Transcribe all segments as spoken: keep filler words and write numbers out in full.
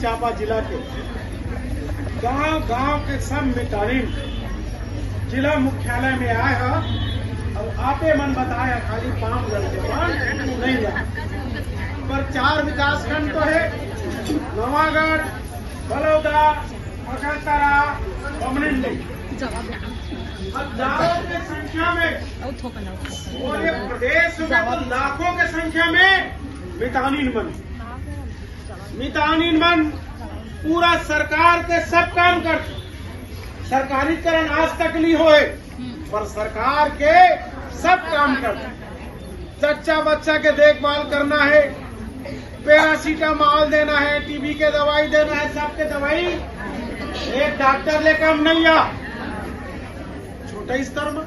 चांपा जिला के गांव गांव के सब मितानिन जिला मुख्यालय में आए ह। अउ आपे मन बताए ह, खाली पामगढ़ के मन नहीं आए, पर चार विकास खंड तो हे, नवागढ़, बलौदा, अकलतरा, बमनिंडी। हजारों के संख्या में, पूरे प्रदेश में तो लाखों के संख्या में मितानिन मन, मितानिन मन पूरा सरकार के सब काम कर, सरकारीकरण आज तक नहीं होए, पर सरकार के सब काम कर, जच्चा बच्चा के देखभाल करना हे, पैरासीटामोल देना हे, टीबी के दवाई देना हे, सबके दवाई एक डॉक्टर ले कम नहीं आ। छोटे स्तर में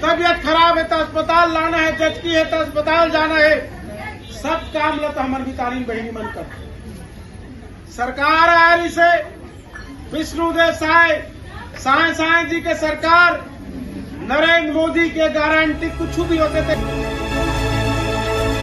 तबीयत खराब हे त अस्पताल लाना हे, जचकी हे त अस्पताल जाना हे, सब काम ल त हमर मितानिन बहिनी मन कर। सरकार आ रही से विष्णुदेव साय, साय साय जी के सरकार, नरेंद्र मोदी के गारंटी कुछ भी होते थे।